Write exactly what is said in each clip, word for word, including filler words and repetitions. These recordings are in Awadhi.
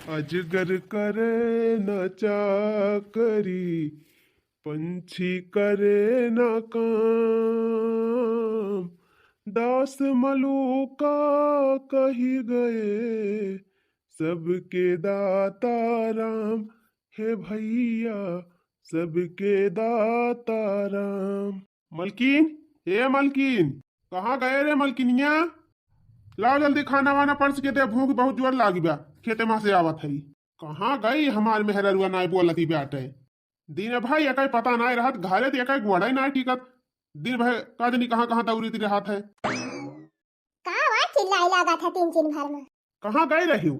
अजगर करे न चाकरी, पंछी करे न काम, दास मलूका कहि गए, सबके दाता राम, हे भइया, सबके दाता राम। मलकिन, ए मलकिन, कहाँ गए रे मलकिनिया? लाव जल्दी खाना वाना परसि के दे, भूख बहुत जोर लागि बा, खेते मा से आवत हई। कहाँ गई हमार मेहररुआ, नाय बोलति बाटे। दिन भर एकै पता नाय रहत, घरे त एकै गोड़ै नाय टिकत। दिन भर का जनी कहाँ कहाँ दौड़ित रहत है। का वा चिल्लाए लागत है तीन दिन भर मा? कहाँ गई रहिउ?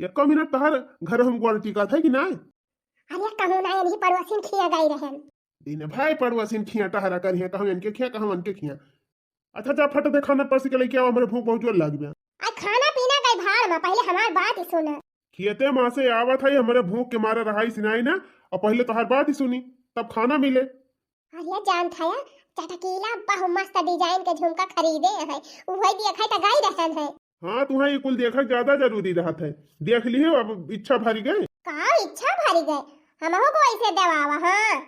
एको मिनट तोहर घर हम गोड़ टिकत है कि नाय? अरे कहूँ नाय, इन्हीं पड़ोसिन खिया गई रहन। दिन भर पड़ोसिन खिया टहरा करिहे, कहूँ इनके खिया, कहूँ उनके खिया। अच्छा जा फट दे खाना परसि के लइके आवा, हमरे भूख बहुत जोर लागि बा। आ खाना पीना गई भाड़ मा, पहिले हमार बात ही सुना। खेते मा से आवत है, हमरे भूख के मारे रहाइस नाय ना, अउर पहिले तोहार बात ही सुनी, तब खाना मिले। अरे जानत हया, चटकीला बहु मस्त design के झुमका खरीदे है, उहै देखै त गई रहन है। हाँ, तुहैं ई कुल देखक ज्यादा जरूरी रहत है, देख लिहे, अब इच्छा भरि गए। का इच्छा भरि गए? हमहू को ऐसे देवावा, हाँ।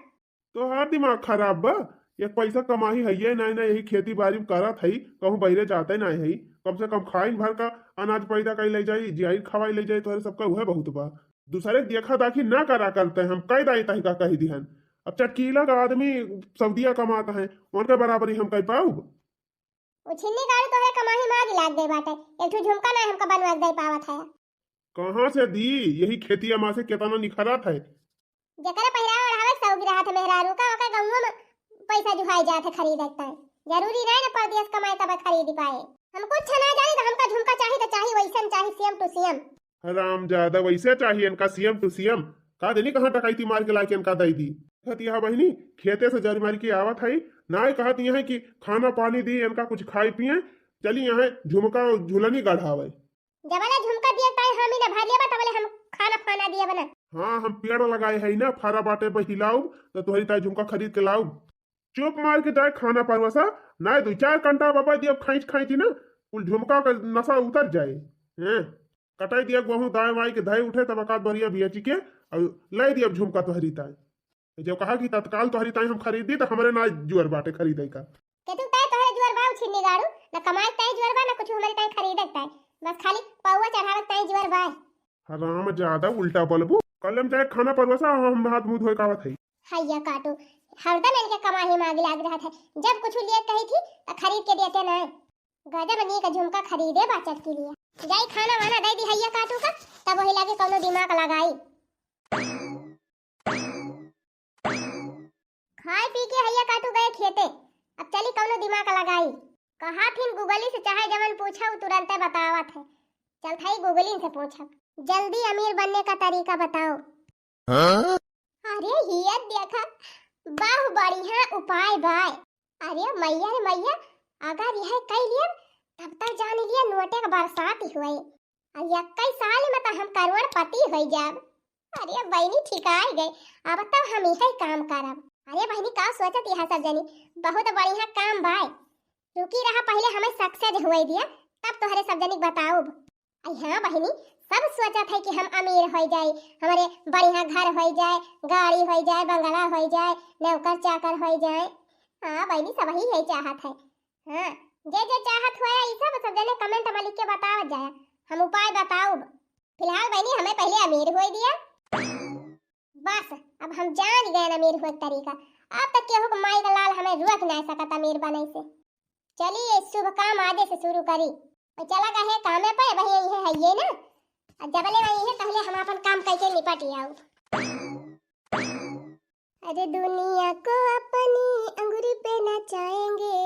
तोहार दिमाग खराब बा? एक पैसा कमाही हइये नाय ना, यही खेती बारी में करत हई, कहूँ बहिरे जाते नाय हई। कम से कम खाइन भर का अनाज पैदा कई ले जाई, जियाई खवाई ले जाई, तोहरे सबका उहे बहुत बा। दूसरे के देखा दाखी ना करा करते, हम कई दाई तही का कही दिहन। अब चटकीला का आदमी सऊदिया कमात है, उनके बराबरी हम कई पाउब? उ छिन्नी गाड़ू तोहरे कमाही मा आगी लाग गई बाटे, एक ठो झुमका ना हमका बनवा के दे पावत है। कहाँ से दी? यही खेतिया मा से केतना निखरत है। जेकरे पहिरावे ओढ़ावे के शौक रहत है मेहरारू का, ओकर गौवा में पैसा जुहाई जात है खरीदे के ताई। जरूरी नाय ना परदेस कमाए तब खरीद पाए। हम कुछ ना जानी, तो हमका झुमका चाही तो चाही, वैसन चाही, same to same। हरामजादा, वैसे चाही इनका same to same। का देनी कहाँ डकैती मार के लाके इनका दई दी। कहत यह बहिनी खेते से जरी मारी के आवत है, नाय कहत यह है कि खाना पानी दी, इनका कुछ खाए पिए, चली यहाँ झुमका झुलनी गढ़ावे। जबले झुमका दिए ताई हामी ना भर लेबा, तबले हम खाना पाना दिए बना। हाँ, हम पेड़ लगाए है ना, फरा बाटे पर हिलाउब, तो तोहरी ताई झुमका खरीद के लाउब। चुप मार के जाए खाना परवसा, नाय दू चार कंटा बाबा दिए खैंच खैंच ना, कुल झुमका का नशा उतर जाए। हैं, कटाई दिया गहूँ दाएं वाई के धई उठे, तब अकात बरिया बियाची के, और लाई दिया झुमका तोहरी ताई। जब कहा कि तत्काल तोहरी ताई हम खरीद दी, तो हमरे ना जुअर बाटे खरीदे का। केतु ताई तोहरे जुअर बा उ छिन्नी गाड़ू, न कमाए ताई जुअर बा, न कुछ हमरे ताई खरीदे ताई। बस खाली पौवा चढ़ावे ताई जुअर बा। हरामजादा, उल्टा बोलबू। कल हम जाए खाना परवसा, हम हाथ मुंह धोए कावत हई। हैया काटू, हरदम इनके कमाही मांग लाग रहत है। जब कुछ लिए कही थी, तो खरीद के देते ना। गजब नीक झुमका खरीदे बा चटकीलिया। जाई खाना वाना दे दी हैया काटू का, तब वही लागे कौनो दिमाग लगाई। खाए पी के हैया काटू गए खेते, अब चली कौनो दिमाग लगाई। कहा थिन गुगली से चाहे जवन पूछा, उ तुरंते बतावत है। चल थाई गुगली से पूछब, जल्दी अमीर बनने का तरीका बताओ। हाँ? अरे हिया देखा, बहु बढ़िया उपाय बाय। अरे मैया रे मैया, अगर यह कई लियन, तब तक जान लिया नोटे का बरसात ही हुई। अब इक्कीस साल में तो हम करोड़पति हो जाब। अरे बहिनी ठिकाई गए, अब तो हम यही काम करब। अरे बहिनी का सोचत यह सब जनी, बहुत बढ़िया काम बाय। रुकी रहा, पहले हमें success हुए दिया, तब तोहरे सब जनी बताऊब। अरे हाँ बहिनी, सब सोचत है कि हम अमीर हो जाए, हमारे बढ़िया घर हो जाए, गाड़ी हो जाए, बंगला हो जाए, नौकर चाकर हो जाए। हाँ बहिनी, सब ही यही चाहत है। हाँ, जे जे चाहत हुआ ई सब, सब जने comment में लिख के बतावत जाया, हम उपाय बताउब। फिलहाल बहिनी हमें पहले अमीर होए दिया। बस, अब हम जान गए अमीर होए के तरीका। अब तक केहू के माई का लाल हमें रोक नहीं सकत अमीर बने से। चलिए, शुभ काम आज से शुरू करी। और चला गए कामे पे, वही यही है, है ये ना। और जबले वही है, पहले हम अपन काम करके निपट आऊ। अरे दुनिया को अपनी अंगुरी पे नचाएंगे,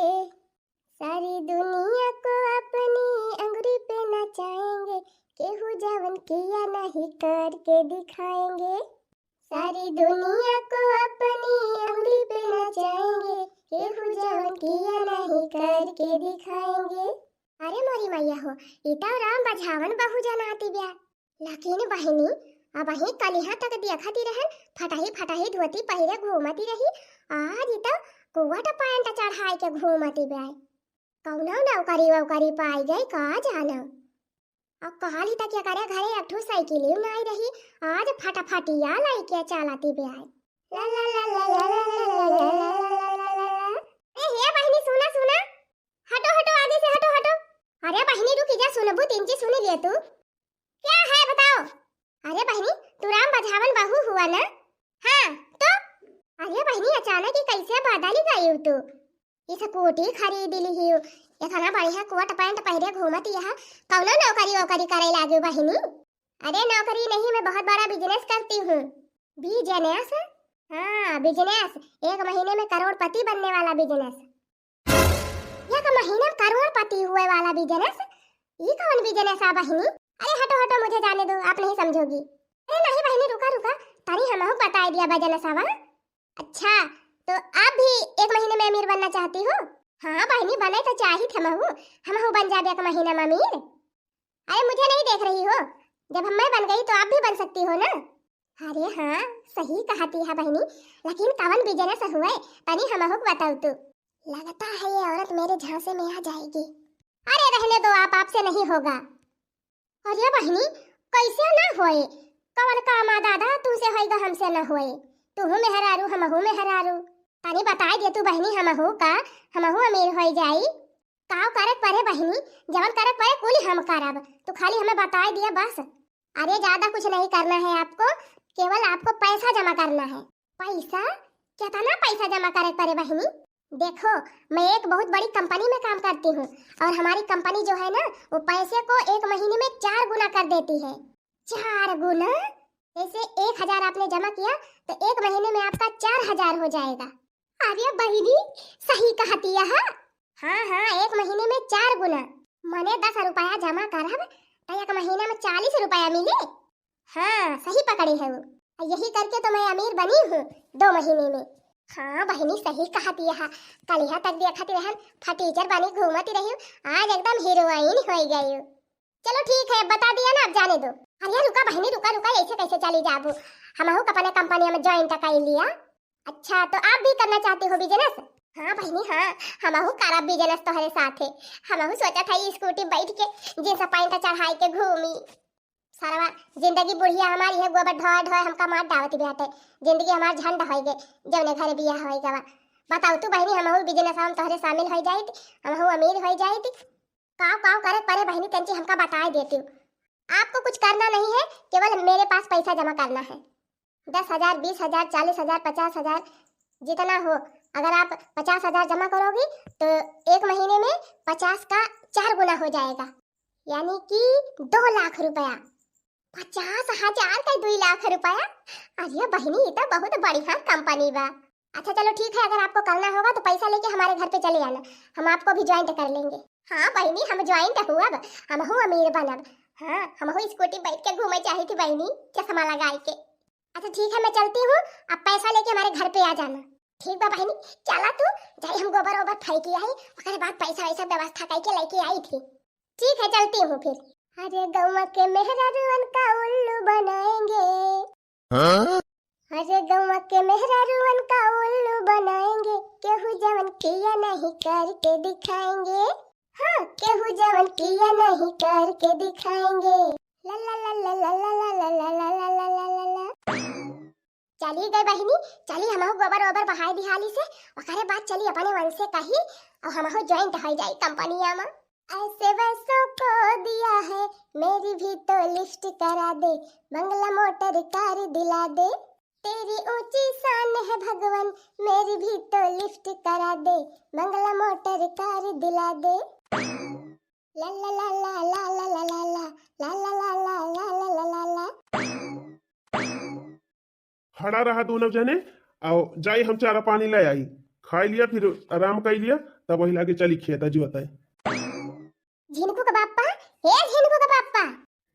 सारी दुनिया को अपनी अंगुरी पे नचाएंगे, केहू जवन किया नहीं करके दिखाएंगे। सारी दुनिया को अपनी अंगुरी पे नचाएंगे, केहू जवन किया नहीं करके दिखाएंगे। अरे मोरी मैया हो, ई तो राम बझावन बहु जनाती ब्या। लेकिन बहिनी, अबहीं कलिहा तक देखती रहन, फटही फटही धोती पहिरे घूमती रही, आज ई तो कोट पैंट चढ़ाई के घूमती ब्या। कौनो नौकरी वौकरी पाई गई का जानो। अउ काल्हि तक एकरे घरे एक ठो साइकिल ही नाहीं रही, आज फटाफटिया लइके चलति बे आए। ला ला ला ला ला। ए हे बहिनी, सुना सुना, हटो हटो, आगे से हटो हटो। अरे बहिनी रुकि जा, सुनबू, तीन चीज सुनि ले तू। क्या है बताओ? अरे बहिनी, तू राम बझावन बहू हुआ ना? हाँ तो? अरे बहिनी, अचानक ही कैसे बदलि गइउ तू? ई स्कूटी खरीदि लिहिउ, एतना बढ़िया कोट पैंट पहिरे घूमति अहा, कउनो नौकरी वोकरी करइ लागिउ बहिनी? अरे नौकरी नहीं, मैं बहुत बड़ा बिजनेस करती हूँ। बिजनेस? हाँ बिजनेस, एक महीने में करोड़पति बनने वाला बिजनेस। एक महीने में करोड़पति हुए वाला बिजनेस? ई कउन बिजनेस आ बहिनी? अरे हटो हटो, मुझे जाने दो, आप नहीं समझोगी। अरे नहीं बहिनी, रुका रुका, तनी हमहू बताइ दिया बिजनेसवा। अच्छा, तो आप भी एक महीने में अमीर बनना चाहती हो? हाँ बहिनी, बनइ तो चाहित हमहू, हमहू बन जाबे एक महीना में अमीर। अरे मुझे नहीं देख रही हो, जब हम, मैं बन गई तो आप भी बन सकती हो ना। अरे हाँ, सही कहति हा बहिनी, लेकिन कवन बिजनेस हुए, तनी हमहू को बताउ तू। लगता है ये औरत मेरे झांसे में आ जाएगी। अरे रहने दो आप, आपसे नहीं होगा। अरे बहिनी, कैसे ना होए? कवन काम आ दादा, तुमसे होइगा, हमसे ना होए। तुहू मेहरारू, हमहू मेहरारू। तनी बताइ दे तू बहिनी, हमहू का, हमहू अमीर होइ जाई। काव करक परे बहिनी, जवन करक परे कुल हम करब, तू खाली हमें बताइ दिया बस। अरे ज्यादा कुछ नहीं करना है आपको, केवल आपको पैसा जमा करना है। पैसा? केतना पैसा जमा करक परे बहिनी? देखो, मैं एक बहुत बड़ी कंपनी में काम करती हूँ और हमारी कंपनी जो है ना, वो पैसे को एक महीने में चार गुना कर देती है। चार गुना? जैसे एक हजार आपने जमा किया तो एक महीने में आपका चार हजार हो जाएगा। अरे बहिनी, सही कहति हा। हाँ हाँ, एक महीने में चार गुना। मने दस रुपया जमा करब तो एक महीना में चालीस रुपया मिले। हाँ, सही पकड़े है वो। यही करके तो मैं अमीर बनी हूँ दो महीने में। हाँ बहिनी, सही कहति हा। कलिहा तक देखति रहन फटीचर बनी घूमति रहिउ, आज एकदम हीरोइन होइ गइउ। चलो ठीक है, बता दिया ना, अब जाने दो। अरे रुका बहिनी, रुका रुका, ऐसे कैसे चली जाबू? हमहू का अपने कंपनी में ज्वाइन कर लिया। अच्छा, तो आप भी करना चाहती हो बिजनेस? हाँ बहिनी हाँ, हमहू करब बिजनेस तोहरे साथे। हमहू सोचत हई स्कूटी बैठ के जींस पैंट चढ़ाई के घूमी। सरवा, जिंदगी बुढ़िया हमार इहे गोबर ढोए ढोए हमका मार डावत बाटे। जिंदगी हमार झंड होइ गए, जौने घरे बियाह होइ गवा। बताउ तू बहिनी, हमहू बिजनेस में तोहरे शामिल होइ जाइत, हमहू अमीर होइ जाइत। काव काव करे परे बहिनी, तंची हमका बताइ देती। आपको कुछ करना नहीं है, केवल मेरे पास पैसा जमा करना है। दस हजार, बीस हजार, चालीस हजार, पचास हजार, जितना हो, अगर आप पचास हजार जमा करोगी तो एक महीने में पचास का चार गुना हो जाएगा, यानी कि दो लाख रुपया। पचास हजार का दो लाख रुपया? अरे बहिनी, ये तो बहुत बढ़िया कंपनी बा। अच्छा चलो ठीक है, अगर आपको करना होगा तो पैसा लेके हमारे घर पे चले आना, हम आपको भी ज्वाइंट कर लेंगे। हाँ बहिनी, हम ज्वाइंट हुअब, हमहू अमीर बनब। हाँ, हमहू स्कूटी बैठ के घूमे चाहित बहिनी, चश्मा लगाए के। अच्छा ठीक है, मैं चलती हूँ, आप पैसा लेके हमारे घर पे आ जाना। ठीक बा बहिनी, चला तू, जाई हम गोबर ओबर फेंकी आई, ओकरे बाद पैसा वैसा व्यवस्था करके लेके आइत ही। ठीक है, चलती हूँ फिर। अरे गौवा के मेहरारुअन का उल्लू बनाएंगे। हाँ? अरे गौवा के मेहरारुअन का उल्लू बनाएंगे, केहू जवन किया नहीं करके दिखाएंगे। हाँ, केहू जवन किया नहीं करके दिखाएंगे। ला ला ला ला। चली गई बहिनी, चली हमहू गोबर ओबर बहाई दिहाली से, ओकरे बाद चली अपने वन से कही और हमहू ज्वाइंट हो जाई कंपनिया में। ऐसे वैसों को दिया है मेरी भी तो लिफ्ट करा दे, बंगला मोटर कार दिला दे। तेरी ऊंची शान है भगवान, मेरी भी तो लिफ्ट करा दे, बंगला मोटर कार दिला दे। ला ला ला ला। खड़ा रहा दोनों जने, आओ जाई हम चारा पानी ले आई, खाई लिया फिर आराम कर लिया, तब वही लागे चली खेत जोताई। झिनकू के बापा, हे झिनकू के बापा।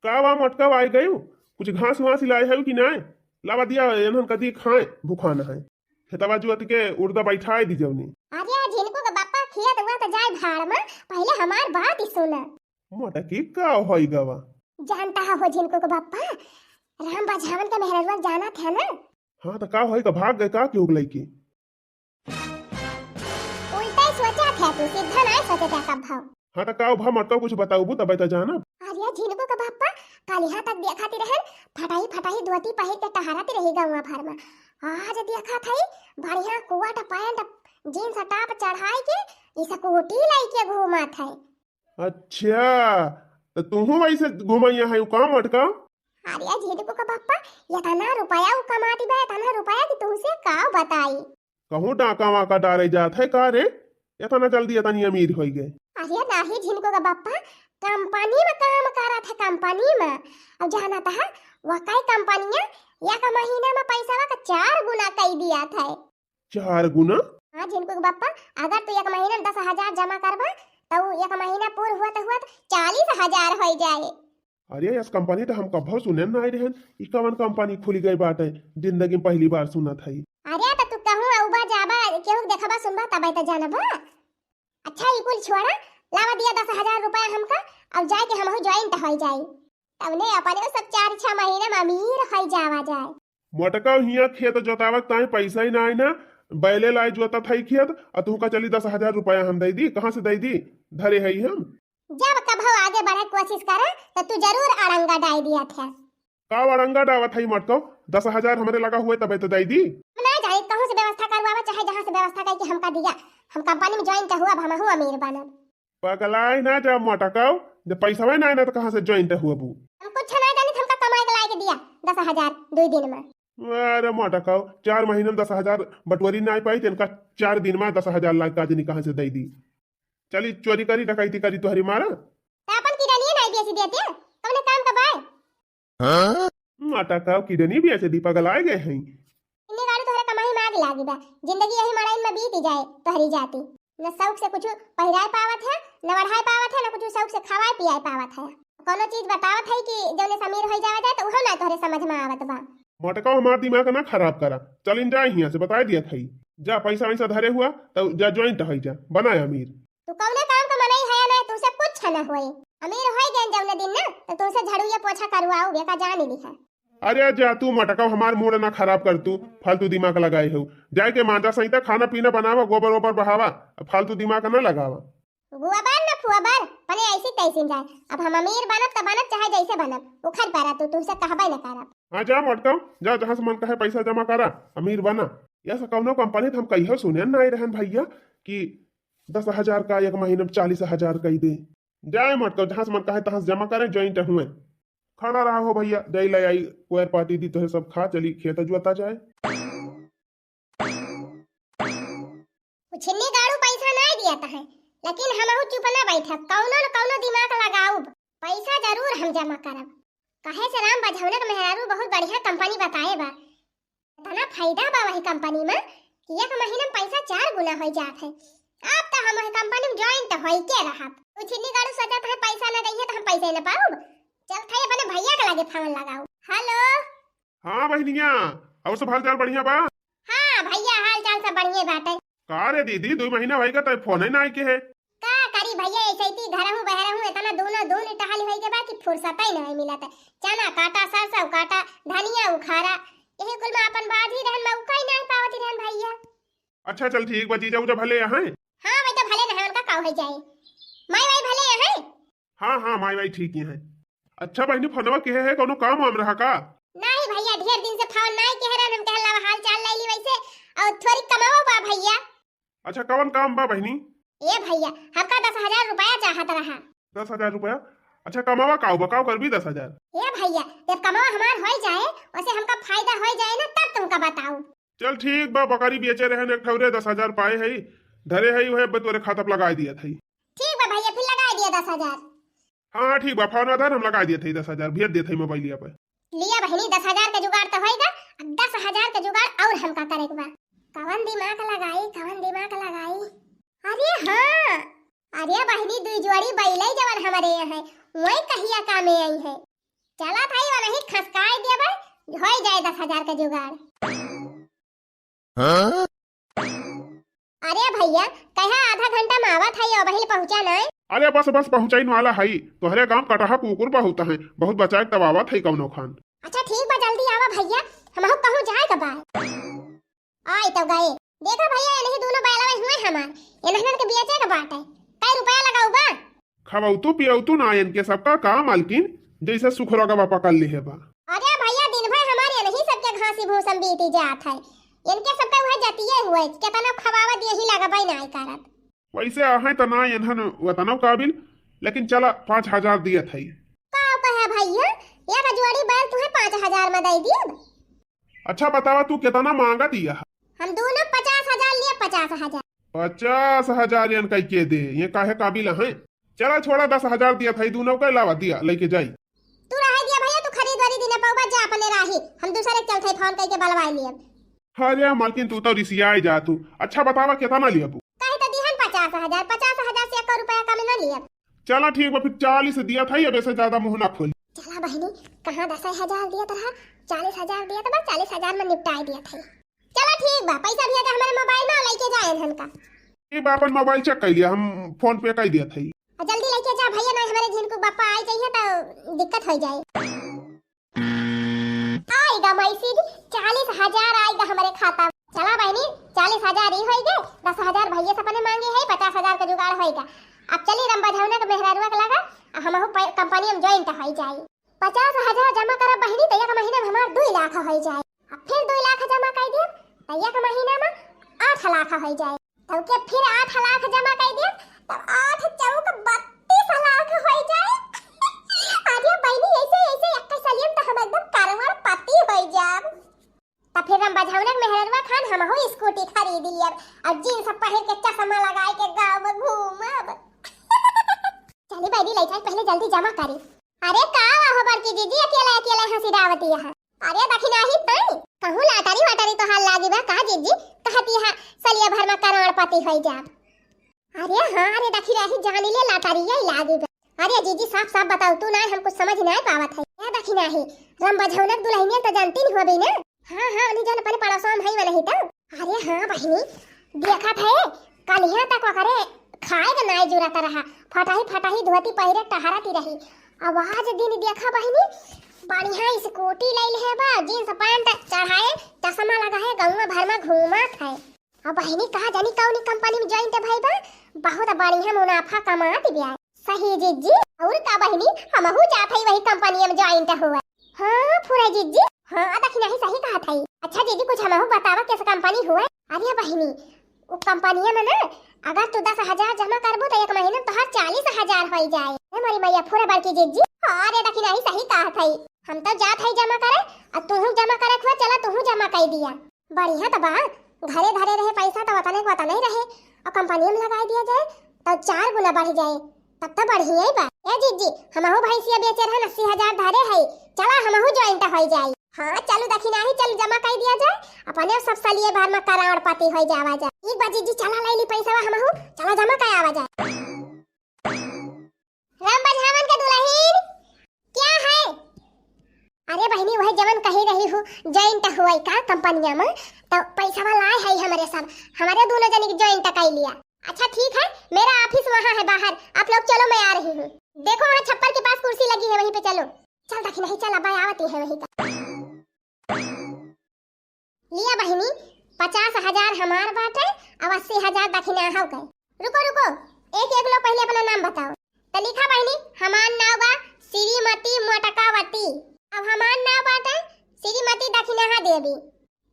का बा मटका आई गयू? कुछ घास वास लाए है कि नाय? लावा दिया एनहन कदी खाए, भूखान है। खेतवा जुअत के उर्दा बैठाए दी जवनी। अरे झिनकू के बापा, खेत हुआ तो जाए भाड़ में, पहले हमार बात ही सुना। मोटकी का होई गवा? जानता है हो झिनकू के बापा, राम बझावन के मेहररुआ जाना था ना? हाँ तो का होई का, भाग गए का केहू के लइके? उल्टा ही सोचा था तू, सीधा नहीं सोचे था कब भाव। हाँ तो का भा मटका कुछ बताऊबू तबे तो जानब। अरे झिनकू के कालिहा तक देखत रहन, फटाही फटाही धोती पहिर के टहरत रही गौवा भर में। आज देखत हई, बढ़िया कोट पैंट, जींस टॉप चढ़ाई के स्कूटी लइके घूमत है। अच्छा, त तुहू वैसे घुमैया है का मोटका? अरे झिनकू का बप्पा, एतना रुपया उ कमाती बा, एतना रुपया कि तुमसे का बताई। कहूँ डाका वाका डारे जात है का रे? एतना जल्दी एतनी अमीर होई गए? अरे नाही झिनकू का बप्पा, कंपनी में काम करत है, कंपनी में। अब जानत है, वकई कंपनिया एक महीना में पैसा का चार गुना कई दिया था। चार गुना? हाँ झिनकू के बप्पा, अगर तू एक महीना में दस हजार जमा करबा, तो एक महीना पूर हुआ तो हुआ तो चालीस हजार हो जाए। अरे, यस कंपनी तो हम कभो सुने ना आए रहन। ई कवन कंपनी खुली गई बाटे? जिंदगी में पहली बार सुनत हई। अरे, तो तू कहूँ अउबा जाबा, केहू के देखबा सुनबा, तबे तो जानबा। अच्छा, ई कुल छोड़ा, लावा दिया दस हजार रुपया हमका, अब जाए के हमहू ज्वाइंट हो जाई। तबने अपने सब चार छह महीने में अमीर हो जावा जाए। मोटका हियाँ खेत जोतावत ताई पैसा ही ना आई ना, बैले लाए जोतत हई खेत, आ तू का चली दस हजार रुपया हम दे दी, कहाँ से दे दी? धरे हई हम। जब कभो आगे बढ़े कोशिश करे, तो तू जरूर अड़ंगा डाई दिया थे। का अड़ंगा डावत हई मोटको? दस हजार हमरे लगा हुए तबे तो दे दी। हम ना जाए, कहूँ से व्यवस्था करवावा, चाहे जहाँ से व्यवस्था करके हमका दिया। हम कंपनी में ज्वाइन तो हुआ, अब हमहू अमीर बनब। पगलाए ना जा मोटको, जब पैसा ना आए ना तो कहाँ से ज्वाइन तो हुआ बू? हम कुछ ना जानी, हमका कमाए के लाए के दिया दस हजार दुई दिन में। अरे मोटको, चार महीने में दस हजार बटोरी ना पाई, तो इनका चार दिन में दस हजार लाग का जनी कहाँ से दे दी। चली चोरी करी, डकैती करी, तोहरी मारा। तो अपन किडनिये नहीं बेच देते, कौने काम का बाय? हाँ? माता का किडनी बेच दी, पगलाए गए हैं। इन्ने गाड़ी तोहरे कमाई में आग लागी बा, जिंदगी यही मड़ाइन में बीत जाए तोहरी जाती। न शौक से कुछ पहिराए पावत है, न ओढ़ाए पावत है, न कुछ शौक से खवाए पियाए पावत है। कोनो चीज बतावत है कि जौने से अमीर होई जावा जाए, तो उहो ना तोहरे समझ में आवत बा। मटका हमार दिमाग ना खराब करा, चलिन जाए हियां से, बताए दिया था। जा पैसा वैसा धरे हुआ, तो जा ज्वाइंट होई जा, बनाए अमीर। तू कौने काम का मनई है ना, तुमसे कुछ न होए। अमीर होई गए जौने दिन ना, तो तुमसे झाड़ू या पोछा करवाओ, बेका जान ली है। अरे जा तू मटका, हमार मूड ना खराब कर तू, फालतू दिमाग लगाए हो। जाए के मांजा सहिता खाना पीना बनावा, गोबर ओबर बहावा, फालतू दिमाग ना लगावा। गोबर ना फुआबर, पने ऐसी तैसी जाए। अब हम अमीर बनब त बनब, चाहे जैसे बनब, उखड़ पड़ा तू, तुमसे कहबे न करब। हाँ जा मटका, जा जहाँ से मन कहे पैसा जमा करा, अमीर बना। यस कौनो कंपनी त हम कहियो सुने ना रहन भैया कि दस हजार का एक महीने में चालीस हजार कई दे। जाए मटका, जहाँ से मन कहे तहाँ से जमा करे, ज्वाइंट हुए। खड़ा रहा हो भैया, जाई ले आई कोयर पाती दी तोहे सब खा, चली खेत जुआता जाए। कुछ इन्ने गाड़ू पैसा ना दिया तहे, लेकिन हमहू चुप ना बैठब, कौनो न कौनो दिमाग लगाउब, पैसा जरूर हम जमा करब। कहे से राम बझौनक मेहरारू बहुत बढ़िया कंपनी बताए बा, इतना फायदा बा वही कंपनी में कि एक महीना में पैसा चार गुना हो जात है। अब तो हम वही कंपनी में ज्वाइन तो होई के रहब। कुछ इन्ने गाड़ू सोचत है पैसा ना दइहे तो हम पैसे ना पाउब। चल थे अपने भैया के लागे फोन लगाउब। हेलो। हाँ बहनिया, और सब हाल चाल बढ़िया बा? हाँ भैया, हाल चाल सब बढ़िया बाटे। का रे दीदी, दो महीना होई गए, तोर फोन ही ना आइके है। का करी भैया, ऐसे ही घरहूँ बहरहूँ इतना दोनों दून टहल होई के बा कि फुर्सत ही नहीं मिलत है। चना काटा, सरसों काटा, धनिया उखाड़ा, यही कुल में अपन बाजी रहन, मौका ही नहीं पावत रहन भैया। अच्छा चल ठीक बा, जीजा उजा भले यहाँ? हाँ बेटा भले नहीं, उनका का हो जाए। माई वाई भले यहाँ? हाँ हाँ, माई वाई ठीक ही है। अच्छा बहनी, फोनवा किहे है, कोनो काम वाम रहा का? नहीं भैया, ढेर दिन से फोन नहीं किहे रहन, हम कहल लावा हाल चाल ले ली वैसे, और थोड़ी कमावा बा भैया। अच्छा कवन काम बा बहनी? ए भैया, हमका दस हजार रुपया चाहत रहा। दस हजार रुपया? अच्छा कमावा का बा, का करबी दस हजार? ए भैया, जब कमावा हमार हो जाए, वैसे हमका फायदा हो जाए ना, तब तुमका बताऊ। चल ठीक बा, बकरी बेचे रहन एक ठौरे, दस हजार पाए हई, धरे हई, वह बे तोरे खाता पे लगाई दिया थई। ठीक बा भैया, फिर लगाई दिया दस हजार। हाँ हाँ ठीक बा, फोन धर, हम लगाई दिया थई दस हजार, भेज दिया थई मोबाइलिया पे। लिया बहनी, दस हजार के जुगाड़ तो होई गा, अब दस हजार के जुगाड़ और हमका करे के बा। कवन दिमाग लगाई, कवन दिमाग लगाई? अरे हाँ, अरे बहनी, दुई जोड़ी बैले जवन हमारे यहाँ है, वही कहिया कामे आई है। चला था वही खसकाए दिया भाई, हो जाए दस हजार का जुगाड़। हाँ? अरे भैया, कहा आधा घंटा में आवत है, अबहिल पहुँचा नहीं। अरे बस बस, पहुँचाइन वाला है, तोहरे गाँव कटहा कुकुर बहुत है, बहुत बचाए तब आवत है कौनो खान। अच्छा ठीक बा, जल्दी आवा भैया, हमहू कहूँ जाए के बा। आई तो गए। देखा भैया, इन्हीं दोनों बैलवा हुए हमार, इन्हन के बेचे के बाटे। कै रुपया लगाऊ बा? खवौतू पियौतू ना इनके सबका का मालकिन, जैसे सुखरगवा पकड़ लिहे बा। अरे भैया, दिन भर हमारे यही सबके घासी भूसम बीती जात है, इनके सबके वह जतिये हुए, केतना खवावत यही लगबे नाय करत। वैसे आहे त ना एनहन वतनव काबिल, लेकिन चला पाँच हजार दियत हई। का कहे भैया, एक जोड़ी बैल तुहे पाँच हजार में दे दियब। अच्छा बतावा तू केतना मांगत यह? हम दोनों पचास हजार लिए, पचास हजार। पचास हजार एन कई के दे, ये काहे काबिल हैं? चला छोड़ा, दस हजार दियत हई, दोनों के अलावा दिया, लेके जाई। तू रहे दिया भैया, तू खरीद वरीद न पउबा, जा अपने राही, हम दूसरे के चलते फोन कइके बलवाए लियब। अरे मालकिन, तू तो रिसियाए जा तू। अच्छा बतावा, केतना लियबू? कहे तो दिहन पचास हजार, पचास हजार से एक रुपया कम न लियब। चला ठीक बा, फिर चालीस दियत हई, अब ऐसे ज्यादा मुंह ना खोली। चला बहिनी, कहाँ दस हजार दियत रहा, चालीस हजार दियत बा, चालीस हजार में निपटाए दियत हई। चला ठीक बा, पैसा भेजा हमारे मोबाइल में, लइके जा एनहन का। ठीक बा, अपन मोबाइल चेक कर लिया, हम फोन पे कर दियत हई। आ जल्दी लइके जा भैया, ना हमारे झिनकू बापा आई जाइए तो दिक्कत हो जाए। आएगा मैसेज, चालीस हजार आएगा हमारे खाता। चला बहिनी, चालीस हजार ही होइगे, दस हजार भैया से अपने मांगे है, पचास हजार का जुगाड़ होइगा। अब चली रंबा झौना के मेहरारुआ के लगा, आ हमहू पै-, कंपनी में ज्वाइन तो हो जाई। पचास हजार जमा करब बहिनी, तो एक महीना में हमार दुई लाख हो जाए। अब फिर दुई लाख जमा कर दियब, तो एक महीना में आठ लाख हो जाए। तब के फिर आठ लाख जमा कर दियब, तब आठ चौक बत्तीस लाख हो जाए। अरे बहिनी, ऐसे, ऐसे एक सलियम तो हम एकदम करोड़पति हो जाब। तब फिर हम बझौनक मेहररुआ खान हमहू स्कूटी खरीद लियब और जींस पहिर के चश्मा लगाए के गाँव में घूमब। चली बहिनी, लइका पहले जल्दी जमा करी। अरे का हो बड़की दीदी, अकेले अकेले हंसी डावती है? अरे दखिनाही तई, कहूँ लाटरी वाटरी तोहार लागी बा का जीजी? कहती है सलिया भर में करोड़पति होई जाब। अरे हाँ, अरे दखिनाही जानी ले लाटरी यही लागी बा। अरे जीजी साफ साफ बताओ, तू ना हम कुछ समझ ना पावत है। ए दखिनाही, रंबा झौनक दुल्हनिया तो जानती नहीं होबी ना? हाँ हाँ, उन्हीं जन अपने पड़ोसों में है वही तो। अरे हाँ बहिनी, देखत है कलिया तक ओकरे खाए के नाई जुरत रहा, फटाही फटाही धोती पहिरे टहरती रही। अब आज दिन देखा बहिनी, बढ़िया स्कूटी ले ले बा, जींस पैंट चढ़ाए, चश्मा लगाए, गौवा भर में घूमत है। अब बहिनी कहा जानी कौनी कंपनी में ज्वाइन भई बा, बहुत बढ़िया मुनाफा कमात बिया। सही जीजी, और का बहिनी, हमहू जात हई वही कंपनी में ज्वाइन हुआ। हाँ फुरा जीजी, हाँ दखिनाही सही कहत हई। अच्छा जीजी, कुछ हमहू बतावा कैसे कंपनी हुआ? अरे बहिनी, उ कंपनिया में ना, अगर तू दस हजार जमा करबू तो एक महीना में तोहार चालीस हजार होई जाए। ए मोरी मैया, फुरा बड़की जीजी। हाँ रे दखिनाही सही कहत हई। हम तो जात हई जमा करे, आ तूहू जमा करे खुआ, चला तूहू जमा कर दिया। बढ़िया तो बा, घरे धरे रहे पैसा तो वतने के वतने रहे, और कंपनिया में लगाई दिया जाए तो चार गुना बढ़ जाए, तब तो बढ़िया ही बा। ए जीजी, हमहू भैंसिया बेचे रहन, अस्सी हजार धरे हई, चला हमहू ज्वाइन होई जाई। हाँ चलू दखिनाही, चल जमा कर दिया जाए, अपने सब सलिए भर में करोड़पति होई जावा जाए। ठीक बा जीजी, चला ले ली पैसा हमहू, चला जमा कर आवा जाए। राम बझावन के दुल्हन क्या है? अरे बहिनी, वह जवन कही रही हूँ, ज्वाइन हुआ का कंपनिया में, तो पैसा लाए है हमारे सब, हमारे दोनों जने के ज्वाइन कर लिया। अच्छा ठीक है, मेरा ऑफिस वहाँ है बाहर, आप लोग चलो, मैं आ रही हूँ। देखो वहाँ छप्पर के पास कुर्सी लगी है, वहीं पे चलो। चल दखिनाही, चल अब आवती है वहीं का। लिया बहिनी, पचास हजार हमार बाटे, अब अस्सी हजार दखिनाहा के। रुको रुको, एक एक लोग पहले अपना नाम बताओ। तो लिखा बहिनी, हमार नाव बा श्रीमती मोटकावती। अब हमार नाव बाटे श्रीमती दखिनाहा देवी।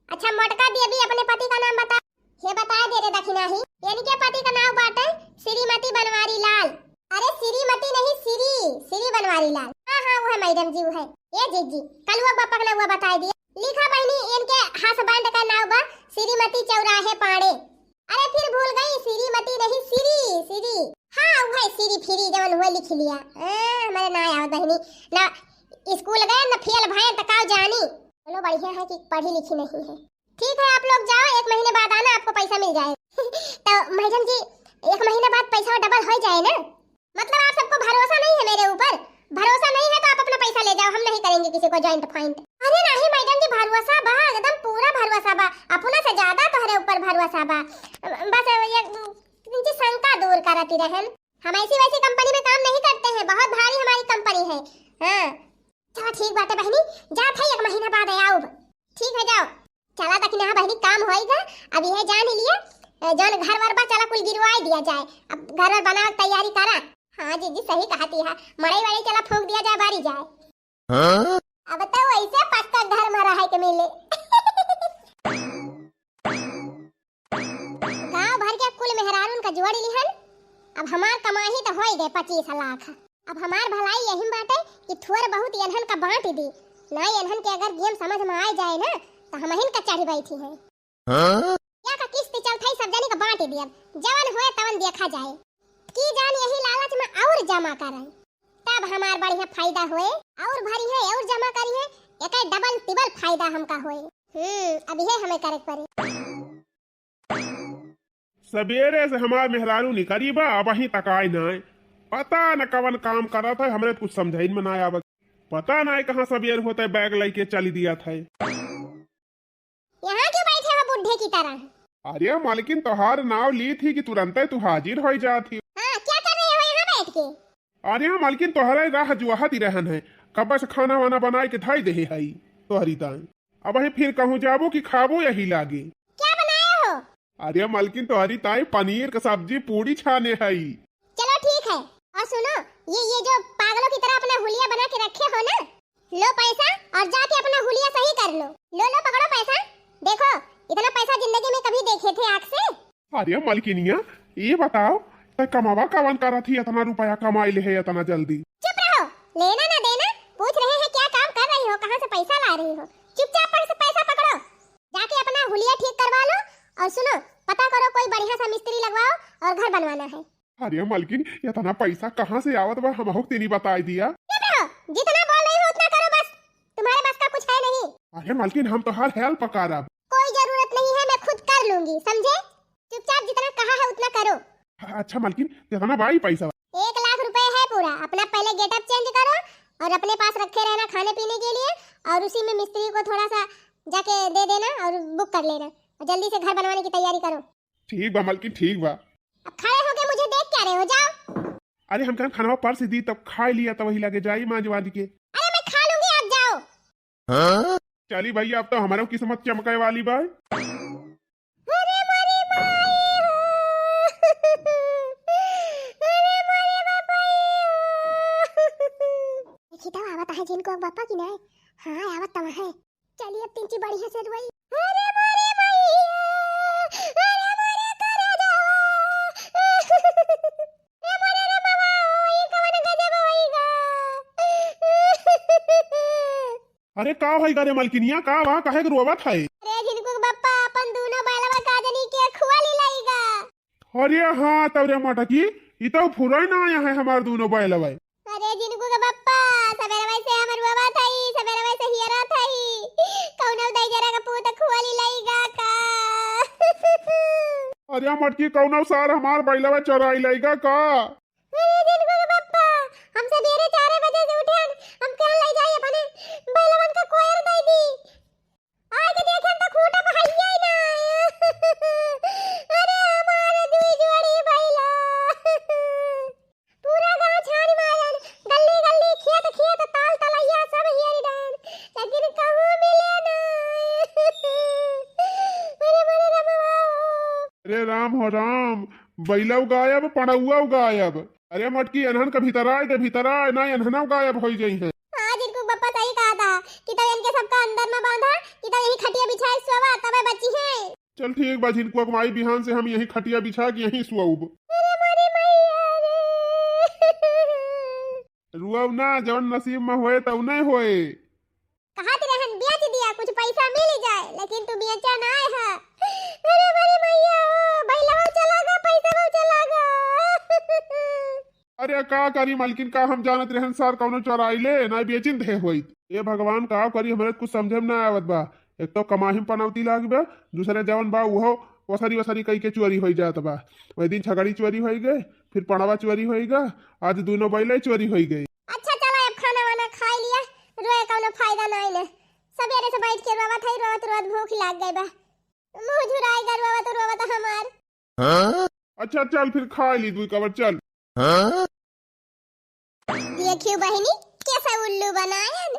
अच्छा मोटका देवी, अपने पति का नाम बता। हे बताए दे रे दखिनाही, इनके पति का नाव बाटे श्रीमती बनवारी लाल। अरे श्रीमती नहीं, श्री, श्री बनवारी लाल। हाँ हाँ, वो है मैडम जी, वो है। ए जीजी, कलुआ बापा का नाव बताए दिया। लिखा बहिनी, इनके हस्बैंड का नाव बा श्रीमती चौराहे पांडे। अरे फिर भूल गई, श्रीमती नहीं, श्री, श्री। हाँ वो है श्री, फ्री जवन हुआ लिख लिया। हाँ, हमारे ना आवत बहिनी, ना स्कूल गए ना फेल भए तो का जानी। चलो बढ़िया है कि पढ़ी लिखी नहीं है। ठीक है, आप लोग जाओ, एक महीने बाद आना, आपको पैसा मिल जाएगा। तो मैडम जी, एक महीने बाद पैसा डबल हो जाए ना? मतलब आप सबको भरोसा नहीं है मेरे ऊपर? भरोसा नहीं है तो आप अपना पैसा ले जाओ, हम नहीं करेंगे किसी को ज्वाइंट फाइंट। अरे नहीं मैडम जी, भरोसा बा, एकदम पूरा भरोसा बा, अपना से ज्यादा तोहरे ऊपर भरोसा बा। बस ये इनकी शंका दूर करती रहन। हम ऐसी वैसी कंपनी में काम नहीं करते हैं, बहुत भारी हमारी कंपनी है। हाँ चलो ठीक बाटे बहिनी, जात है, एक महीना बाद आउब। ठीक है, जाओ। चला दखिनाहा बहिनी, काम होइगा, अब यह जान ही लिया, ए, जौन घर वर बा चला कुल गिरवाई दिया जाए, अब घर वर बनावे के तैयारी करा। हाँ जीजी सही कहती है, मड़ई वड़ई चला फूंक दिया जाए, बारी जाए। अब तो वैसे पक्का घर में रहे के मिले। गांव भर के कुल मेहरारून का जोड़ लिहन, अब हमार कमाही तो होई गए पच्चीस लाख। अब हमार भलाई यही में बाटे कि थोड़ बहुत एनहन का बांट दी, ना एनहन के अगर गेम समझ में आ जाए ना, तो हमहिन का चढ़ बैठी हैं। हाँ? या का किस्त चलत है, सब जने का बांट दियब, जवन होए तवन देखा जाए। की जान यही लालच में और जमा करन, तब हमार बढ़िया फायदा होए, और भरी है और जमा करी है, एक डबल टिबल फायदा हमका होए। हम्म, अब ये हमें करे के पड़ी। सबेरे से हमार मेहरारू निकरी बा, अबहीं तक आए नाय। पता न कवन काम करत है, हमरे कुछ समझाइन में ना आवत। पता नाय कहाँ सबेर होत है, बैग लेके चली दियत है। यहाँ क्यों बैठे हो बुढ़े की तरह? अरे मालकिन, तोहार नाव ली थी कि तुरंते तू हाजिर हो जात ही। हाँ, क्या कर रहे हो यहाँ बैठ के? अरे मालकिन, तोहरे राह जुआहत ही रहन है, कब से खाना वाना बनाए के धाई देहे हई तोहरी ताई। अबहीं फिर कहूँ जाबो कि खाबो यही लागे। क्या बनाए हो? अरे मालकिन, तोहरी ताई पनीर का सब्जी पूड़ी छाने हई। चलो ठीक है, और सुनो, ये, ये जो पागलों की तरह अपना हुलिया बना के रखे हो ना, लो पैसा और जाके अपना हुलिया सही कर लो। लो, लो, पकड़ो पैसा। देखो, इतना पैसा जिंदगी में कभी देखे थे आँख से? अरे मलकिनिया, ये बताओ, तै कमावा कवन करत ही, इतना रुपया कमाई ले है इतना जल्दी? चुप रहो, लेना ना देना, पूछ रहे हैं क्या काम कर रही हो, कहाँ से पैसा ला रही हो? चुपचाप पर से पैसा पकड़ो, जाके अपना हुलिया ठीक करवा लो। और सुनो, पता करो कोई बढ़िया सा मिस्त्री लगवाओ और घर बनवाना है। अरे मलकिन, इतना पैसा कहाँ से आवत बा, हमहू के तनी बताई दिया। चुप रहो, जितना बोल रही हो उतना करो बस, तुम्हारे बस का कुछ है नहीं। अरे मलकिन, हम तोहार help करब। कोई जरूरत नहीं है, मैं खुद कर लूंगी, समझे? चुपचाप जितना कहा है उतना करो। अच्छा मलकिन, कितना बा ई पैसा? एक लाख रुपए है पूरा। अपना पहले getup change करो और अपने पास रखे रहना खाने पीने के लिए, और उसी में मिस्त्री को थोड़ा सा जाके दे देना और book कर लेना, और जल्दी से घर बनवाने की तैयारी करो। ठीक बा मलकिन, ठीक बा। अब खड़े होके मुझे देख क्या रहे हो, जाओ। अरे हम कहन खानवा परस दी, तब खाई लिया, तब वही लगे जाई मांज वांज के। अरे मैं खा लूंगी, आप जाओ। हाँ? चली भैया, अब तो हमारो किस्मत चमके वाली बा। अरे मोरी माई हो। अरे मोरे बाबा हो। देखी तो आवत है झिनकू के बापा की नाय। हाँ, आवत तो है। चलिए अब तिनची बढ़िया से रोई। अरे मोरे मैया, अरे मोरे करे जावा। अरे मोरे रे बाबा, ई कवन गजब होई गा। अरे का होई गा रे मलकिनिया, का बा, काहे के रोवत है? अरे झिनकू के बप्पा, अपन दोनों बैलवा का जनी के खुआ ली लाई गा। अरे हाँ, तब रे मटकी, ई तो फुराई ना आया है हमार दोनों बैलवा। अरे झिनकू के बप्पा, सबेरवा से हमर रोवा थई, सबेरवा से हियरा थई। कौनो दैजरा का पूत खुआली लइगा का? अरे मटकी, कौनो सार हमार बैलवा चोराई लइगा का? अरे झिनकू के बप्पा, हम सबेरे चार बजे से उठेन, हम कहन लइ जाई अपने बैलवन का कोयर दे दी। आज देखेन तो खूंटा पे हइये ना। अरे हमारे दुई जोड़ी बैला। पूरा गांव छान मारन, गल्ली गल्ली, खेत खेत, ताल तलैया सब हेरी डहन, लेकिन कहूँ मिले ना। अरे मोरे रमवा हो। अरे राम हो राम, बैलव गायब, पड़ौआ गायब। अरे मटकी, एनहन के भीतर आए दे, भीतर आए, ना एनहनव गायब होई जइहैं। हाँ, झिनकू के बप्पा सही कहा था कि तब इनके सबका अंदर में बांधा, कि तब यही खटिया बिछाए सोवा, तबे बची हैं। चल ठीक बा झिनकुआ के माई, बिहान से हम यही खटिया बिछा के यही सोउब। अरे मोरी मैया रे। रुआव ना, जौन नसीब में होए तौने होए। कहत रहन बेच दिया, कुछ पैसा मिल जाए, लेकिन तू बेचा नाय है। अरे मोरी मैया हो, बैलवा चला गा, पैसा चला गा। अरे का करी मलकिन, का हम जानत रहन सार कौनो चोराई ले, ना बेचिन दे होइत। ए भगवान, का करी, हमरे कुछ समझे में ना आवत बा। एक तो कमाही में पनौती लाग बा, दूसरे जवन बा उहो ओसरी ओसरी कई के चोरी होई जात बा। वही दिन छगड़ी चोरी होई गए, फिर पड़वा चोरी होई गा, आज दोनों बैले चोरी होई गए। अच्छा चला, अब खाना वाना खाई लिया, रोए कौनो फायदा नाई ने। सबेरे से बैठ के रोवत है, रोवत रोवत भूख लाग गई बा, मुंह झुराई गा रोवत रोवत हमार। हाँ? अच्छा चल फिर खा ली दुई कवर, चल। हाँ? देखियो बहिनी, कैसा उल्लू बनायन।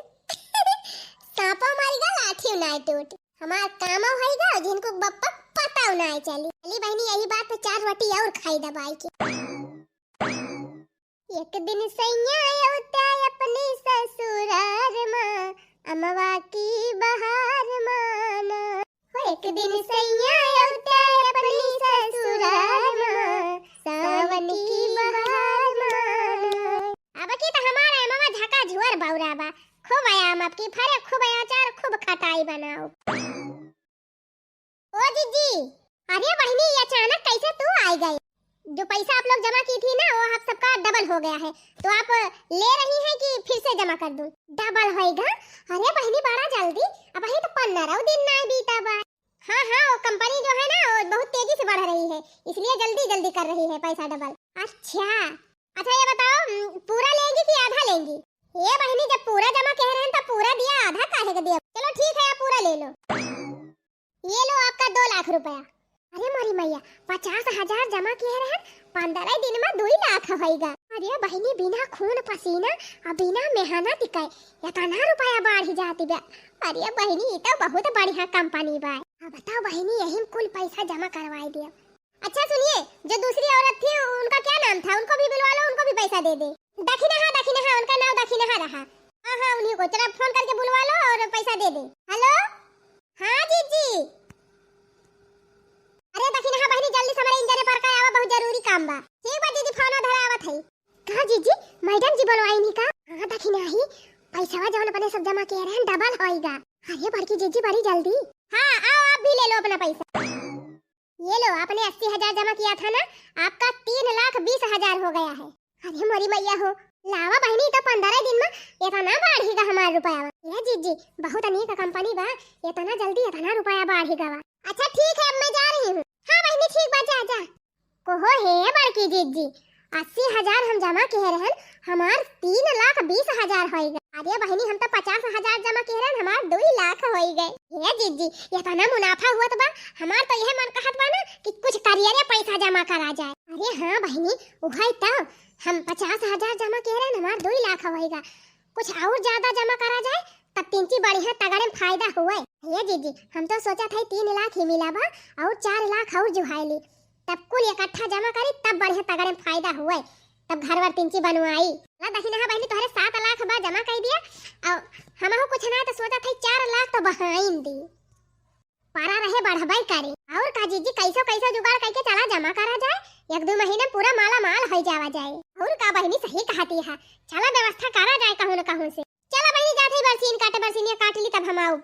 सांपो मर गा, लाठियो नाय टूट। हमार कामो होई गा, झिनकू बप्पा पताओ नाय चली। चली बहिनी, यही बात पे चार रोटी और खाई दबाई के। एक दिन सैया अवता अपने ससुरार मा, अमवा की बहार मा ना। हो एक दिन सैया अउते अपने ससुरार मा, सावन की बहार मा ना। अब की त हमार अमवा झका झुअर बौरा बा। खूब आम अब की फरे, खूब अचार, खूब खटाई बनाओ। ओ जीजी, अरे बहिनी, ये अचानक कैसे तू आ गई? जो पैसा आप लोग जमा की थी ना, वो आप सबका डबल हो गया है, तो आप ले रही हैं कि फिर से जमा कर दूं? डबल होएगा? अरे बहिनी, बड़ा जल्दी, अबहीं तो पन्द्रह दिन ना बीता बा। हाँ, हाँ, वो कंपनी जो है ना, वो बहुत तेजी से बढ़ रही है, इसलिए जल्दी जल्दी कर रही है पैसा डबल। अच्छा, अच्छा, ये बताओ, उम, पूरा लेंगी कि आधा लेंगी? ए बहिनी, जब पूरा जमा कह रहे हैं, तो पूरा दिया, आधा काहे के दिया? चलो ठीक है, आप पूरा ले लो। ये लो आपका दो लाख रुपया। अरे मोरी मैया, पचास हजार जमा किहे रहन, पन्द्रह दिन मा दुई लाख होइगा। अरे बहिनी, बिना खून पसीना अउ बिना मेहनत के एतना रुपया बढ़ी जाती बा। अरे बहिनी, ई तो बहुत बढ़िया कंपनी बा। अब बताओ बहिनी, यही में कुल पैसा जमा करवाई दिया। अच्छा सुनिए, जो दूसरी औरत थी, उनका क्या नाम था? उनको भी बुलवा लो, उनको भी पैसा दे दे। दखिनहा, दखिनहा, उनका नाम दखिनहा रहा। हाँ, हाँ, उन्हीं को। चलो, फोन करके बुलवा लो और पैसा दे दे। हेलो, हाँ जीजी। अरे दखिनहा बहिनी, जल्दी से हमारे इंजरे पर का आवा, बहुत जरूरी काम बा। ठीक बा जीजी, फोन धरा आवत है। का जीजी, मैडम जी बोलवाई नहीं का? हाँ दखिनहा ही, पैसा जौन अपने सब जमा किहे रहन, डबल होइगा। अरे बड़की जीजी, बड़ी जल्दी। हाँ, आओ, आप भी ले लो अपना पैसा। ये लो, आपने अस्सी हजार जमा किया था ना, आपका तीन लाख बीस हजार हो गया है। अरे मोरी मैया हो, लावा बहिनी, तो पन्द्रह दिन मा एतना बढ़ी गा हमार रुपया। ए जीजी, बहुत अनीक कंपनी बा, एतना जल्दी एतना रुपया बढ़ी गा बा। अच्छा ठीक है, अब मैं जा रही हूँ। हाँ बहिनी, ठीक बा, जा, जा। कहो हे बड़की जीजी, अस्सी हजार हम जमा किहे रहन, हमार तीन लाख बीस हजार होइगा। अरे बहिनी, हम तो पचास हजार जमा किहे रहन, हमार दुई लाख होइगा। हे जीजी, एतना मुनाफा हुआ तो बा, हमार तो यह मन कहत बा ना कि कुछ करियरे पैसा जमा करा जाए। अरे हाँ बहिनी, उहै तो, हम पचास हजार जमा किहे रहन, हमार दुई लाख होइगा। कुछ और ज्यादा जमा करा जाए, तब तिनची बढ़िया तगड़े में फायदा हुए। हे जीजी, हम तो सोचा था तीन लाख ही मिला बा, और चार लाख और जुहाई ली, तब कुल इकट्ठा जमा करी, तब बढ़िया तगड़े में फायदा हुए, तब घर वर तिनची बनवाई। ला दखिनहा बहिनी, तोहरे सात लाख बा, जमा कर दिया, और हमहू कुछ ना तो सोचा था चार लाख तो बहाइन दी। पारा रहे बढ़बई करी। और का जीजी, कैसो कैसो जुगाड़ करके चला जमा करा जाए, एक दो महीने पूरा माला माल हो जावा जाए। और का बहिनी, सही कहती है, चला व्यवस्था करा जाए कहूँ न कहूँ से। चला बहिनी, जात है बरसीन काटे, बरसीनिया काट ली तब हम आऊ।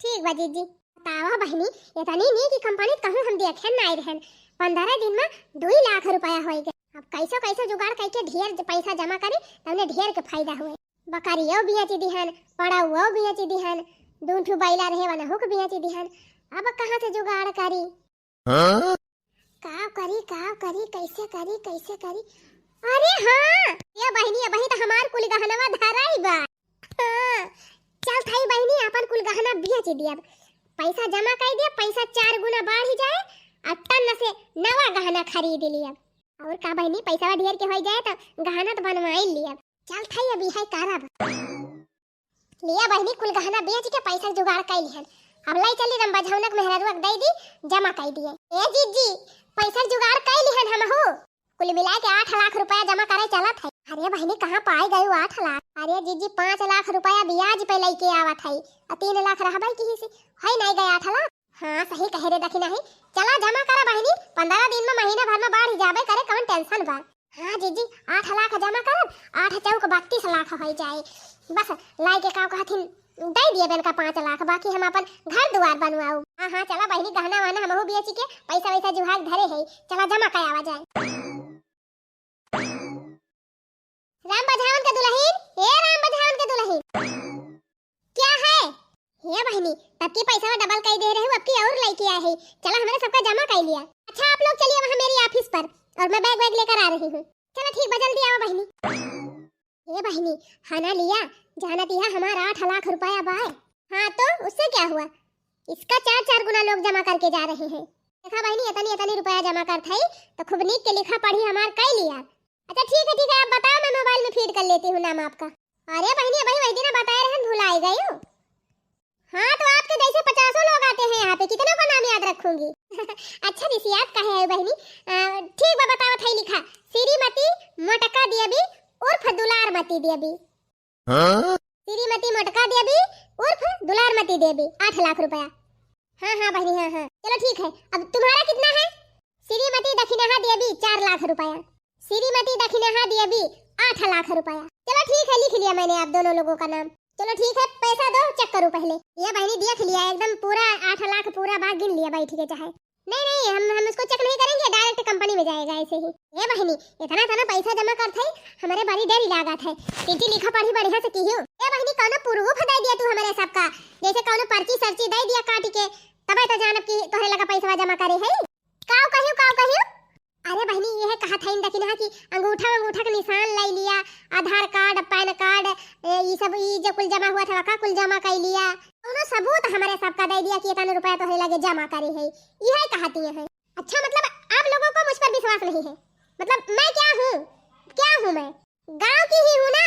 ठीक बा जीजी। बतावा बहिनी, इतनी नीक कंपनी कहूँ हम देखे नाई रहन, पन्द्रह दिन मा दुई लाख रुपया होइगा। अब कैसो कैसो जुगाड़ करके ढेर ज-, पैसा जमा करे, तउने ढेर के फायदा हुए। बकरियो बेच दिहन, पड़ाउओ बेच दिहन, दू ठू बैला रहे वनहू के बेच दिहन। अब कहाँ से जुगाड़ करी? हाँ? का करी, का करी, कैसे करी, कैसे करी? अरे हाँ, ए बहिनी, अबही तो हमार कुल गहनवा धराई बा। हाँ, चल थाई बहिनी, आपन कुल गहना बेच दियब, पैसा जमा कर दियब, पैसा चार गुना बढ़ जाए, और टन से नवा गहना खरीद लियब। और का बहिनी, पैसा ढेर के हो जाए तो गहना तो बनवाई लियब। चल थाई अभी है करब। लिया बहिनी, कुल गहना बेच के पैसा जुगाड़ कर लिहन। अब लाई चली रम बझौनक मेहररुआ के दे दी, जमा कर दिए। ए जीजी, पैसा जुगाड़ कर लिहन हमहू। कुल मिला के आठ लाख रुपया जमा करे चलत है। अरे बहिनी, कहाँ पाए गए आठ लाख? अरे जीजी, पाँच लाख रुपया ब्याज पे लेके आवत है, आ तीन लाख रहबे की ही से, है नहीं गए आठ लाख। हाँ, सही कहे रे दखिनहा ही। चला जमा करा बहिनी, पन्द्रह दिन मा, महीना भर मा बढ़ जाबे करे, कौन tension बा? हाँ जीजी, आठ लाख जमा करब, आठ चौक बत्तीस लाख हो जाए। बस लाई के का कहथिन, दे दिए बेन का पाँच लाख, बाकी हम अपन घर दुआर बनवाऊ। हाँ, हाँ, चला बहिनी, गहना वहना हमहू बेच के पैसा वैसा जुहाग धरे है, चला जमा करावा जाए। राम बझावन के दुलहिन, ए राम बझावन के दुलहिन, क्या है? हे बहिनी, तब की पैसा डबल कई दे रहे हो, अब की और लेके आए है। चला, हमरे सबका जमा कर लिया। अच्छा, आप लोग चलिए वहाँ मेरी office पर, और मैं bag वैग लेकर आ रही हूँ। चला ठीक बा, जल्दी आओ बहिनी। हे बहिनी, हना लिया, जानती है हमार आठ लाख रुपया बाय। हाँ तो उससे क्या हुआ, इसका चार चार गुना लोग जमा करके जा रहे हैं। देखा बहिनी, इतनी इतनी रुपया जमा करत है तो खूब नीक के लिखा पढ़ी हमार कई लिया। अच्छा ठीक है, ठीक है, आप बताओ, मैं mobile में feed कर लेती हूँ नाम आपका। अरे बहिनी, अबही वही दिन बताए रहन, भुलाई गई हो। हाँ, तो आपके जैसे पचासों लोग आते हैं यहाँ पे, कितनों का नाम याद रखूंगी। अच्छा रिसियात काहे है बहिनी? अ, ठीक बा, बतावत है, लिखा, श्रीमती मोटका देवी उर्फ दुलारमती देवी। श्रीमती मोटका देवी उर्फ दुलारमती देवी, आठ लाख रुपया। हाँ, हाँ बहिनी, हाँ, हाँ, चलो ठीक है। अब तुम्हारा कितना है? श्रीमती दखिनहा देवी, चार लाख रुपया। श्रीमती दखिनहा देवी, आठ लाख रुपया। चलो ठीक है, लिख लिया मैंने आप दोनों लोगों का नाम। चलो ठीक है, पैसा दो, check करो पहले। ये बहिनी देख लिया, एकदम पूरा आठ लाख पूरा बा, गिन लिया बैठ के चाहे। नहीं, नहीं, हम, हम उसको check नहीं करेंगे, direct company में जाएगा ऐसे ही। ए बहिनी, इतना, इतना पैसा जमा करत है, हमरे बड़ी डर लागत है। टीटी लिखा पढ़ी बढ़िया से किहू। ए बहिनी, कौनो proof दे दिया तू हमरे सबका, जैसे कौनो पर्ची सर्ची दे दिया काट के, तबे तो जानब कि तोहरे लगा पैसा जमा करे है। काऊ कहियो, काऊ कहियो? अरे बहिनी, यह कहत हइन दखिनहा कि अंगूठा, अंगूठा के निशान लै लिया, आधार कार्ड, पैन कार्ड, ए, ई सब, ई जो कुल जमा हुआ था, का कुल जमा कर लिया। कौनो सबूत हमरे सबका दे दिया कि इतना रुपया तोहरे लगे जमा करे है, यह कहती है। अच्छा, मतलब आप लोगों को मुझ पर विश्वास नहीं है? मतलब मैं क्या हूँ, क्या हूँ मैं? गाँव की ही हूँ ना।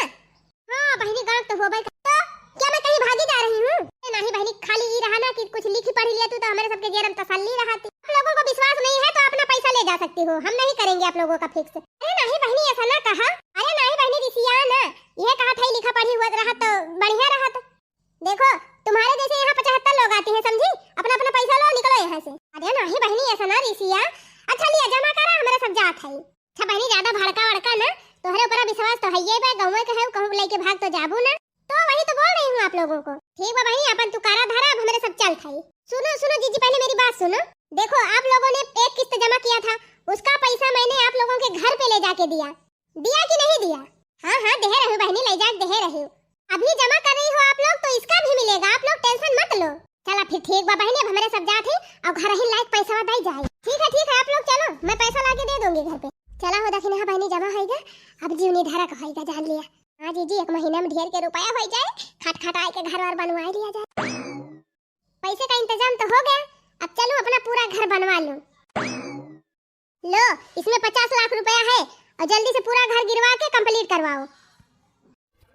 हाँ बहिनी, गाँव तो होबे कर। तो क्या मैं कहीं भागी जा रही हूँ? अरे नहीं बहिनी, खाली ई रहा ना कि कुछ लिखी पढ़ी लिया तू तो हमरे सबके जेरम तसल्ली रहती। आप लोगों को विश्वास नहीं है तो अपना पैसा ले जा सकती हो, हम नहीं करेंगे आप लोगों का fix। अरे नहीं बहिनी, ऐसा ना कहा। अरे नहीं बहिनी, रिसिया ना, यह कहा था लिखा पढ़ी हुआ रहा तो बढ़िया रहा। तो देखो, तुम्हारे जैसे यहाँ पचहत्तर लोग आते हैं, समझी? अपना अपना पैसा लो, निकलो यहाँ से। अरे नहीं बहिनी, ऐसा ना रिसिया। अच्छा लिया, जमा करा, हमारा सब जात है। अच्छा बहिनी, ज्यादा भड़का वड़का ना, तोहरे ऊपर विश्वास तो है ये बा, गाँव के है, कहूँ लेके भाग तो जाबू ना। तो वही तो बोल रही हूँ आप लोगों को। ठीक बा बहिनी, अपन तू कारा धरा, अब हमारे सब चल थाई। सुनो, सुनो जीजी, पहले मेरी बात सुनो। देखो, आप लोगों ने एक किस्त जमा किया था, उसका पैसा मैंने आप लोगों के घर पे ले जाके दिया, दिया कि नहीं दिया? हाँ, हाँ, देहे रहू बहिनी, ले जाके देहे रहू। अभी जमा कर रही हो आप लोग, तो इसका भी मिलेगा, आप लोग tension मत लो। चला फिर ठीक बा बहिनी, अब हमरे सब जात ही, अब घर ही लायक पैसा दे जाए। ठीक है, ठीक है, आप लोग चलो, मैं पैसा लाके दे दूंगी घर पे। चला हो दखिनहा बहिनी, जमा होइगा, अब जीवनी धरक होइगा, जान लिया। हाँ जीजी, एक महीना में ढेर के रुपया हो जाए, खट खटाए के घर वर बनवाए लिया जाए। पैसे का इंतजाम तो हो गया, अब चलो अपना पूरा घर बनवा लो। लो, इसमें पचास लाख रुपया है और जल्दी से पूरा घर गिरवा के complete करवाओ।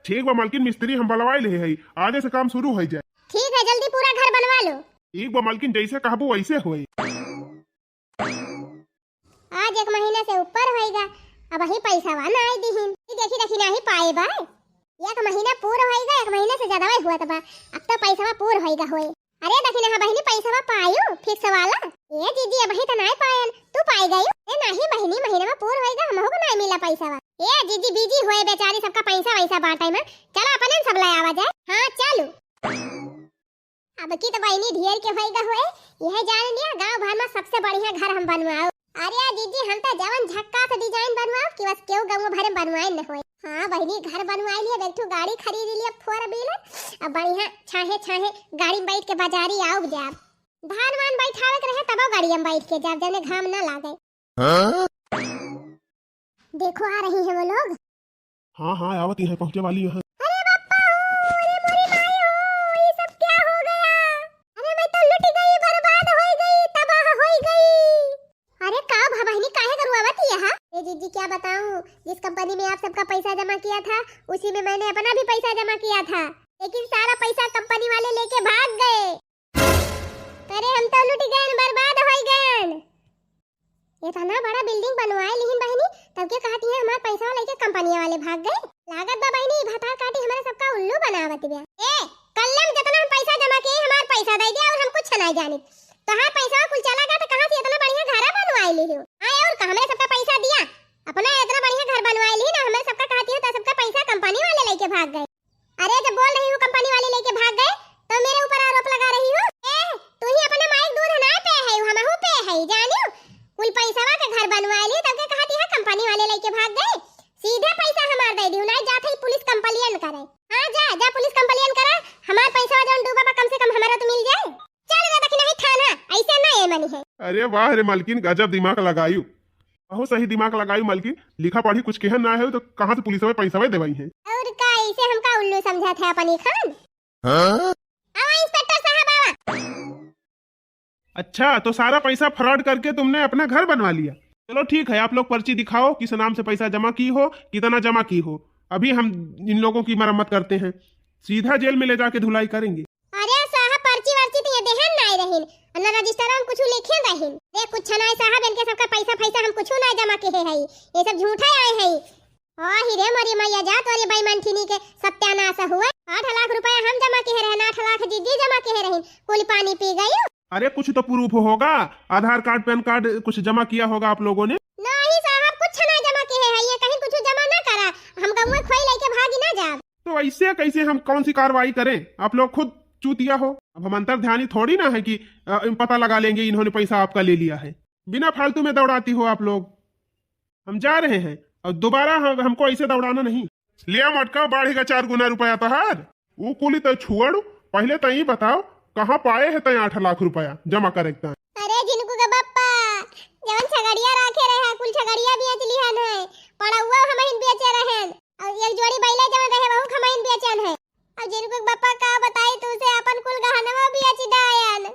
ठीक बा मालकिन, मिस्त्री हम बलवाए ले हई, आजे से काम शुरू हो जाए। ठीक है, जल्दी पूरा घर बनवा लो। ठीक बा मालकिन, जैसे कहबू वैसे होई। आज एक महीना से ऊपर होइगा, अबही पैसावा ना आई दिहिन। ई देखी देखी नाही पाए बा। एक महीना पूर होइगा, एक महीना से ज्यादा हुआ बा। अब तो पैसावा पूर होइगा होए। अरे दखिनहा बहिनी, पैसावा पायो fix वाला? ए जीजी, अबही तो नाही पायन, तू पाई गई? ए नाही बहिनी, महीना में पूर होइगा, हमहू को नाही मिला पैसावा। ए जीजी, busy होए बेचारी, सबका पैसा वैसा बांटे में। चला अपने सब ले आवा जाए। हाँ चलू। अब की तो बहिनी ढेर के होइगा होए, यह जान लिया गांव भर में सबसे बढ़िया घर हम बनवाओ। अरे जीजी, हम तो जवन झक्कास design बनवाओ कि बस केहू गांव भर में बनवाए न होए। हाँ बहिनी, घर बनवाए लिए, एक ठो गाड़ी खरीद लिए four wheeler, अब बढ़िया छाहे छाहे गाड़ी में बैठ के बाजारी आउब जाब। धान वान बैठावे के रहे तबो गाड़ी में बैठ के जाब, जने घाम ना लागे। हाँ? देखो आ रही हैं वो लोग। हाँ, हाँ, आवत ही है, पहुँचे वाली है। अरे बापा हो, अरे मोरी माई हो, ये सब क्या हो गया? अरे मैं तो लुट गई, बर्बाद होई गई, तबाह होई गई। अरे का भा बहिनी, काहे करुआवत ही यहाँ? ए जीजी, क्या बताऊँ, जिस कंपनी में आप सबका पैसा जमा किया था, उसी में मैंने अपना भी पैसा जमा किया था, लेकिन सारा पैसा कंपनी वाले लेके भाग गए। अरे हम तो लुट गए, बर्बाद होई गए। इतना बड़ा building बनवाए लिहिन बहिनी, तब के कहती है हमार पैसा लेके कंपनिया वाले भाग गए। लागत बा बहिनी, ई भतार काटी हमारे सबका उल्लू बनावत बिया। ए, कल्ले में जितना हम पैसा जमा किए, हमार पैसा दे दिया और हम कुछ नहीं जानी। तोहार पैसा कुल चला गया तो कहाँ से इतना बढ़िया घर बनवाए लिहिन? हाँ, और का हमरे सबका पैसा दिया, अपना इतना बढ़िया घर बनवाए लिहिन, हमारे सबका कहती है तो सबका पैसा कंपनी वाले लेके भाग गए। अरे, जब बोल रही हूँ कंपनी वाले लेके भाग गए, तो मेरे ऊपर आरोप लगा रही हो। ए, तू ही अपने माई के दूध ना पे है, हमहू पे है, जानियो। कुल पैसवा के घर बनवा ली, तब के कहती है कंपनी वाले लेके भाग गए। सीधे पैसा हमार दे दियो, नहीं जात है पुलिस complain करे। हाँ, जा, जा पुलिस complain करा, हमार पैसा जौन डूबा बा, कम से कम हमारा तो मिल जाए। चल रे, देखी नहीं थाना, ऐसे ना ये मनी है। अरे वाह रे मालकिन, गजब दिमाग लगायू। बहुत सही दिमाग लगायू मालकिन, लिखा पढ़ी कुछ केहन ना है तो कहाँ से पुलिस में पैसा देवाई है। और का, ऐसे हमका उल्लू समझा था अपनी खान? हाँ? आवा इंस्पेक्टर साहब, आवा। अच्छा, तो सारा पैसा fraud करके तुमने अपना घर बनवा लिया। चलो ठीक है, आप लोग पर्ची दिखाओ, किस नाम से पैसा जमा की हो, कितना जमा की हो, अभी हम इन लोगों की मरम्मत करते हैं, सीधा जेल में ले जाके धुलाई करेंगे। अरे साहब, पर्ची वर्ची तो ये देहन नाय रहिन, और ना रजिस्टर में कुछ लिखे रहिन। ए, कुछ नाय साहब, इनके सबका पैसा फैसा हम कुछ नाय जमा किहे हई, ये सब झूठा आए हई। आही रे मोरी मैया, जा तोरी बेईमान ठिनी के सत्यानाश हुए। आठ लाख रुपया हम जमा किहे रहन, आठ लाख जीजी जमा किहे रहिन, कुल पानी पी गई। अरे कुछ तो प्रूफ होगा, आधार कार्ड, पैन कार्ड कुछ जमा किया होगा आप लोगों ने। नहीं साहब, कुछ ना जमा किहे है, ये कहीं कुछ जमा ना करा, हम गमुए खोई लेके भागी ना जाब। तो ऐसे कैसे हम कौन सी कार्रवाई करें, आप लोग खुद चूतिया हो। अब हम अंतर्ध्यानी थोड़ी ना है कि अ, पता लगा लेंगे इन्होंने पैसा आपका ले लिया है। बिना फालतू में दौड़ाती हो आप लोग। हम जा रहे हैं और दोबारा हम, हमको ऐसे दौड़ाना नहीं। लिया मोटका, बाढ़ी का चार गुना रुपया तोहार। ऊ कुली तो छोड़, पहले तो ई बताओ, कहाँ पाए है तय आठ लाख रुपया जमा करे के तय? अरे जिनको के बप्पा, जवन छगड़िया राखे रहे, कुल छगड़िया बेच लिहन है, पड़ौआ हमहिन बेचे रहन, और एक जोड़ी बैले जवन रहे, वहू हमहिन बेचन है। और जिनको के बप्पा का बताई, तू से अपन कुल गहनवा बेच डायन।